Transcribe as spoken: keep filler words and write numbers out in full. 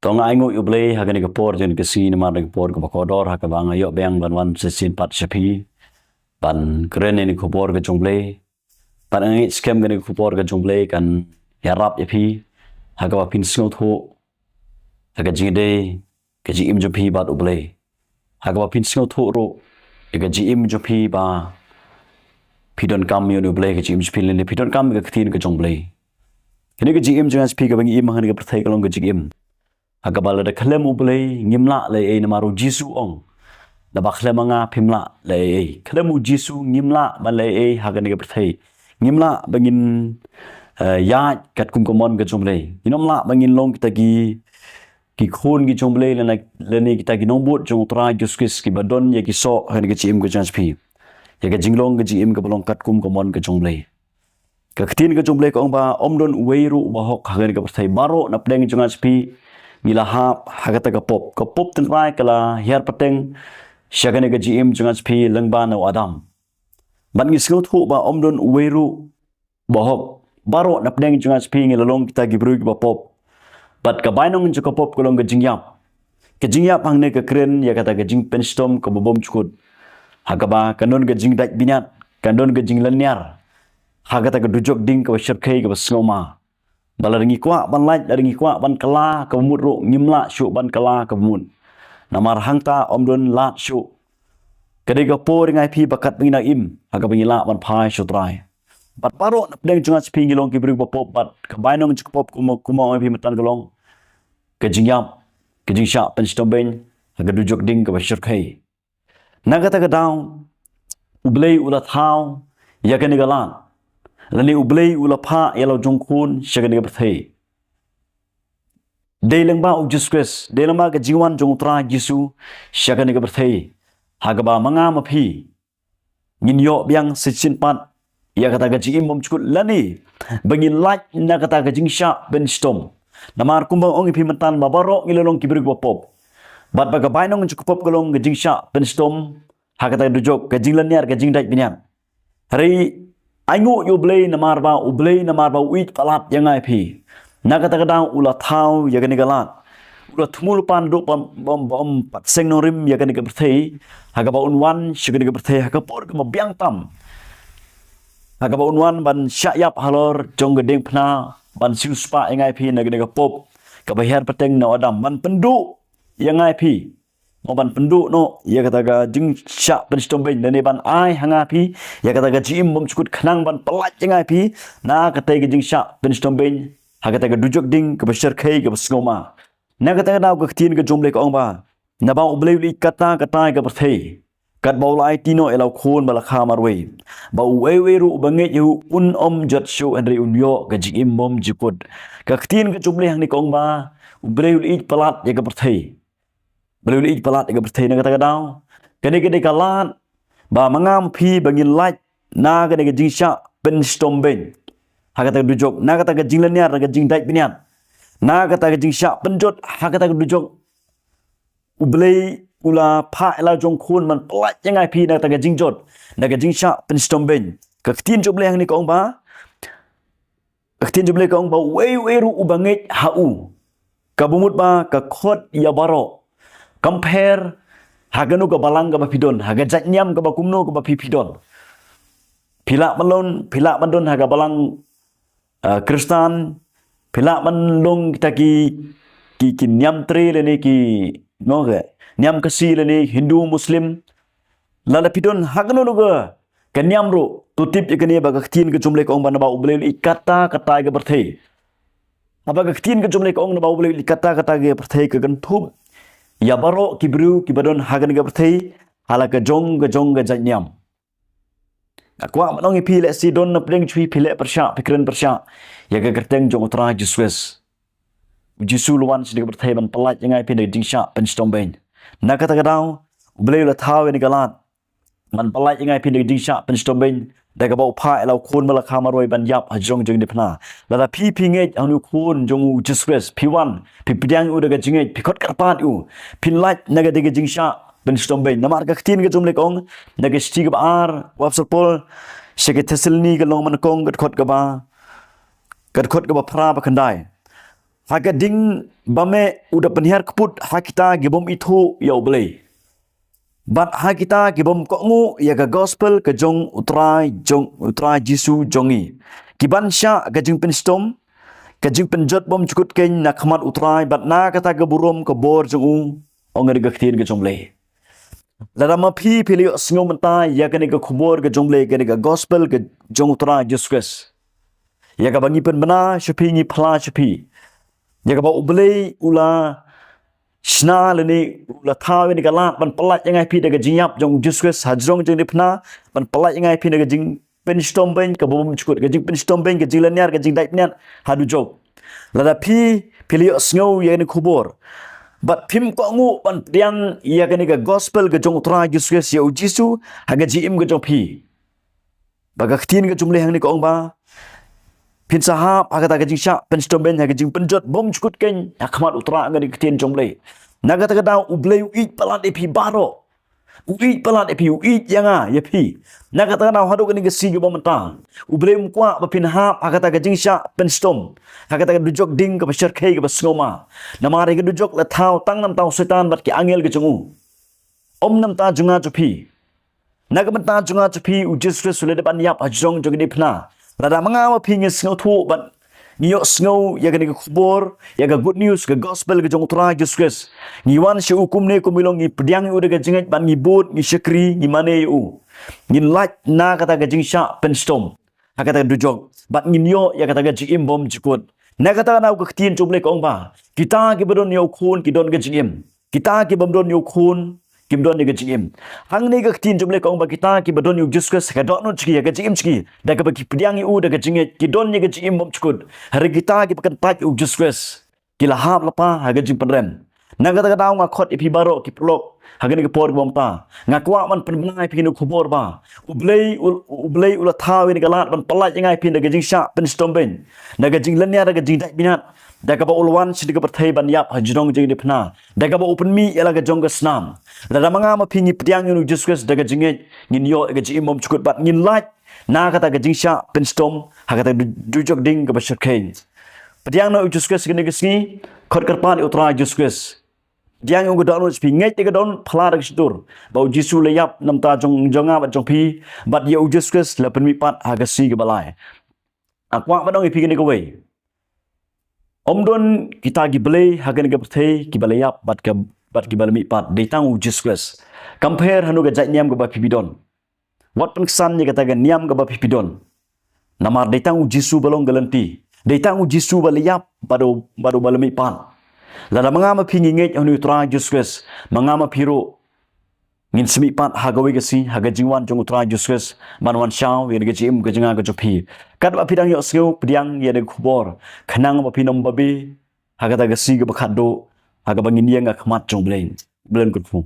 To nga ainguh ïa U Blei ha kane ka por jong ka sngi namar kane ka por kaba kordor ha kaba nga ïoh biang ban wan shisien pat sha phi ban kren ïa kane ka khubor ka jong U Blei. Bad nga ngeit skhem kane ka khubor ka jong U Blei kan ïarap ïa phi ha kaba phin sngewthuh ha ka jingïadei ka jingim jong phi bad U Blei. Ha kaba phin sngewthuh ruh ïa ka jingim jong phi ba phi donkam ïa U Blei ka jingim jong phi lane phi donkam ïa ka ktien ka jong U Blei. Kane ka jingim jong nga jong phi kaba ngi im ha kane ka pyrthei ka long ka jingim ha kaba lada khlem U Blei ngim lah leh ei ei namar U Jisu u ong, lada khlem ma nga phim lah leh ei ei. Khlem U Jisu ngim lah ban leh ei ei ha kane ka pyrthei. Ngim lah ba ngin eh, ïaid katkum ka mon ka jong U Blei. Ngin ym lah ba ngin long kita ki ki khun ki jong U Blei lane lane kita ki nongbud jong U Trai Jisu Khrist kiba don ïa ki soh ha kane ka jingim ka jong nga jong phi. Ïa ka jinglong ka jingim kaba long katkum ka mon ka jong U Blei. Ka ktien ka jong U Blei ka ong ba ym don uwei ruh uba hok ha kane ka pyrthei. Baroh na pdeng jong nga jong phi ngi la hap ha kata ka pop. Ka pop tynrai ka la hiar pateng sha kane ka jingim jong nga jong phi lyngba na u Adam. Bad ngi sngewthuh ba ym don uwei ruh uba hok. Baroh na pdeng jong nga jong phi ngi la long kita ki briew kiba pop. Bad ka bainong jong ka pop ka long ka jingïap. Ka jingïap hangne ka kren ïa kata ka jingpynshitom kaba bymjukut ha kaba kan don ka jingdait bniat, kan don ka jinglynñiar ha kata ka dujok ding kaba shyrkhei kaba sngewma. Ba lada ngi kwah ban lait, lada ngi kwah ban kylla kaba mut ruh ngim lah shuh ban kylla kaba mut. Namar hangta ym don lad shuh. Ka dei ka por ïa nga ïa phi ba katba ngi nang im ha kaba ngi lah ban phai sha U Trai. Bad baroh na pdeng jong nga jong phi ngi long ki briew ba pop bad ka bainong jong ka pop kumba kumba ong ïa phi mynta ka long ka jingïap, ka jingshah pynshitom beiñ ha ka dujok ding kaba shyrkhei. Na kata ka daw U Blei u la thaw ïa kane ka lad lane U Blei u la phah ïa la u jong u khun sha kane ka pyrthei. Dei lyngba U Jisu Khrist, dei lyngba ka jingwan jong U Trai Jisu sha kane ka pyrthei ha kaba ma nga ma phi ngin ïoh biang shisien pat ïa kata ka jingim bymjukut lane ba ngin lait na kata ka jingshah pynshitom. Namar kumba ong ïa phi mynta ba baroh ngi la long ki briew ba pop. Bad ba ka bainong jong ka pop ka long ka jingshah pynshitom ha kata ka dujok, ka jinglynñiar, ka jingdait bniat. Hynrei ainguh ïa U Blei namar ba U Blei namar ba u ïeit palat ïa nga ïa phi. Na kata ka daw u la thaw ïa kane ka lad. U la thmu lypa naduh bym bym bym pat seng nongrim ïa kane ka pyrthei ha kaba un wan sha kane ka pyrthei ha ka por kaba biang tam. Ha kaba un wan ban shah ïap halor jong ka diengphna ban siewspah ïa nga ïa phi na kane ka pop kaba hiar pateng na u Adam ban pynduh ïa nga ïa phi. Mo ban pynduh noh ïa kata ka jingshah pynshitom beiñ lane ban ai ha nga ïa phi ïa kata ka jingim bymjukut khnang ban pyllait ïa nga ïa phi na kata ka jingshah pynshitom beiñ ha kata ka dujok ding kaba shyrkhei kaba sngewma. Na kata ka daw ka ktien ka jong U Blei ka ong ba naba U Blei u la ïeit katta katta ïa ka pyrthei katba u la aiti noh ïa la u khun ba la kha marwei ba uwei uwei ruh uba ngeit ïa u un ym jot shuh hynrei un ïoh ka jingim bymjukut. Ka ktien ka jong U Blei hangne ka ong ba U Blei u la ïeit palat ïa ka pyrthei. U Blei u la ïeit palat ïa ka pyrthei na kata ka daw. Kane ka dei ka lad ba ma nga ma phi ba ngin lait na kane ka jingshah pynshitom beiñ ha kata ka dujok, na kata ka jinglynñiar, na ka jingdait bniat, na kata ka jingshah pynjot ha kata ka dujok. U Blei u la phah ïa la u jong u khun ban pyllait ïa nga ïa phi na kata ka jingjot, na ka jingshah pynshitom beiñ. Ka ktien jong U Blei hangne ka ong ba Ka ktien jong U Blei ka ong ba uwei uwei ruh uba ngeit ha u, kaba mut ba ka khot ïa baroh. Kam pher ha kano ka balang kaba phi don, ha ka jait niam kaba kumno kaba phi phi don. Phi lah ban long, phi lah ban don ha ka balang, ah, Khristan, phi lah ban long kita ki, ki, ki niam tre lane ki, no ka, niam Khasi lane Hindu, Muslim. Lada phi don ha kano kano ka, ka niam ruh, to tip ïa kane ba ka ktien ka jong U Blei ka ong ba naba U Blei u la ïeit katta katta ïa ka pyrthei. Haba ka ktien ka jong U Blei ka ong naba U Blei u la ïeit katta katta ïa ka pyrthei, ka kynthup ïa baroh ki briew kiba don ha kane ka pyrthei, ha la ka jong ka jong ka jait niam. Nga kwah ban ong ïa phi, lehse don na pdeng jong phi, phi leh pyrshah, phi kren pyrshah ïa ka kyrteng jong U Trai Jisu Khrist. U Jisu u la wan sha kane ka pyrthei ban pyllait ïa nga ïa phi na ka jingshah pynshitom beiñ. Na kata ka daw U Blei u la thaw ïa kane ka lad ban pyllait ïa nga ïa phi na ka jingshah pynshitom beiñ, da kaba u phah ïa la u khun ba la kha marwei ban ïap hajrong jong ka diengphna. Lada phi phi ngeit ha une u khun jong u Jisu Khrist, phi wan, phi pdiang ïa u da ka jingngeit, phi khot kyrpad ïa u, phin lait na ka dei ka jingshah pynshitom beiñ. Namar ka ktien ka jong U Blei ka ong na ka shithi kaba ar u apostol Paul sha ki Thessaloni ka lynnong ba nyngkong, ka dkhot kaba, ka dkhot kaba phra bad khyndai. Ha ka ding ba meh u da pynhiar kput ha kita ki bym ithuh ïa U Blei, bad ha kita ki bym kohnguh ïa ka gospel ka jong U Trai, jong U Trai Jisu jong ngi, ki ban shah ka jingpynshitom, ka jingpynjot bymjukut keiñ na khmat U Trai, bad na kata ka burom ka bor jong u, ong ka ktien ka jong U Blei. Lada ma phi phi la ïohsngew mynta ïa kane ka khubor ka jong U Blei, kane ka gospel ka jong U Trai Jisu Khrist, ïa kaba ngi pynbna sha phi, ngi phla sha phi, ïa kaba U Blei u la shna lane u la thaw ïa kane ka lad ban pyllait ïa ngi phi da ka jingïap jong Jisu Khrist ha jrong jong kane ka phna, ban pyllait ïa ngi phi da ka jingpynshitom beiñ kaba bymjukut, ka jingpynshitom beiñ, ka jinglynñiar, ka jingdait bniat ha dujok. Lada phi phi la ïohsngew ïa kane ka khubor, bad phim kohnguh ban pdiang ïa kane ka gospel ka jong U Trai Jisu Khrist, ïa U Jisu ha ka jingim ka jong phi, ba ka ktien ka jong U Blei hangne ka ong ba phin sa hap ha kata ka jingshah pynshitom beiñ, ha ka jingpynjot bymjukut keiñ ha khmat U Trai, ong ka ktien jong U Blei. Na kata ka daw U Blei u ïeit palat ïa phi baroh. U ïeit palat ïa phi, u ïeit ïa nga ïa phi. Na kata ka daw haduh kane ka sngi kaba mynta, U Blei um kwah ba phin hap ha kata ka jingshah pynshitom, ha kata ka dujok ding kaba shyrkhei kaba sngewma. Namar ïa ka dujok la thaw tang namar U Soitan bad ki angel ka jong u. Ym namar jong nga jong phi. Na ka bynta jong nga jong phi U Jisu Khrist u la dep ban ïap ha jrong jong kane ka phna. Lada ma nga ma phi ngi sngewthuh bad ngi ïohsngew ïa kane ka khubor, ïa ka good news, ka gospel ka jong U Trai Jisu Khrist, ngi wan sha u kumne kumba u long, ngi pdiang ïa u da ka jingngeit bad ngi bud, ngi shakri, ngi mane ïa u, ngin lait na kata ka jingshah pynshitom ha kata ka dujok, bad ngin ïoh ïa kata ka jingim bymjukut. Na kata ka daw ka ktien jong U Blei ka ong ba kita kiba don ïa u Khun ki don ka jingim. Kita ki bym don ïa u Khun kim don ïa ka jingim. Hangne ka ktien jong U Blei ka ong ba kita kiba don ïa u Jisu Khrist, ka dohnud jong ki, ïa ka jingim jong ki, da kaba ki pdiang ïa u da ka jingngeit, ki don ïa ka jingim bymjukut. Hynrei kita kiba kyntait ïa u Jisu Khrist, ki la hap lypa ha ka jingpynrem. Na kata ka daw nga khot ïa phi baroh ki paralok ha kane ka por kaba mynta, nga kwah ban pynbna ïa phi kane ka khubor ba U Blei u, U Blei u la thaw ïa kane ka lad ban pyllait ïa ngi phi da ka jingshah pynshitom beiñ, da ka jinglynñiar, da ka jingdait bniat, da kaba u la wan sha kane ka pyrthei ban ïap ha jrong jong kane ka phna, da kaba u pynmih ïa la ka jong ka snam. Lada ma nga ma phi ngi pdiang ïa u Jisu Khrist da ka jingngeit, ngin ïoh ïa ka jingim bymjukut bad ngin lait na kata ka jingshah pynshitom ha kata ka du-, dujok ding kaba shyrkhei. Pdiang noh ïa u Jisu Khrist kane ka sngi, khot kyrpad ïa u Trai Jisu Khrist. Pdiang ïa u ka dohnud jong phi, ngeit ïa ka don, phla da ka shyntur ba u Jisu u la ïap namar jong, jong nga bad jong phi, bad ïa u Jisu Khrist la pynmihpat ha ka sngi kaba lai. Nga kwah ban ong ïa phi kane kawei. Ym don kita ki blei ha kane ka pyrthei kiba la ïap bad ka, bad kiba la mihpat, dei tang u Jisu Khrist. Kam pher hano ka jait niam kaba phi phi don. Wat pynksan ïa kata ka niam kaba phi phi don. Namar dei tang u Jisu ba long ka lynti. Dei tang u Jisu ba la ïap bad u, bad uba la mihpat. Lada ma nga ma phi ngi ngeit ha u Trai Jisu Khrist, ma nga ma phi ruh ngin sa mihpat ha kawei ka sngi ha ka jingwan jong u Trai Jisu Khrist ban wan shaw ïa ka jingim ka jong nga ka jong phi. Katba phi dang ïohsngew, pdiang ïa kane ka khubor, khnang ba phin ym babe ha kata ka sngi kaba khatduh ha kaba ngin ïeng ha khmat jong U Blei. U Blei un kyrkhu.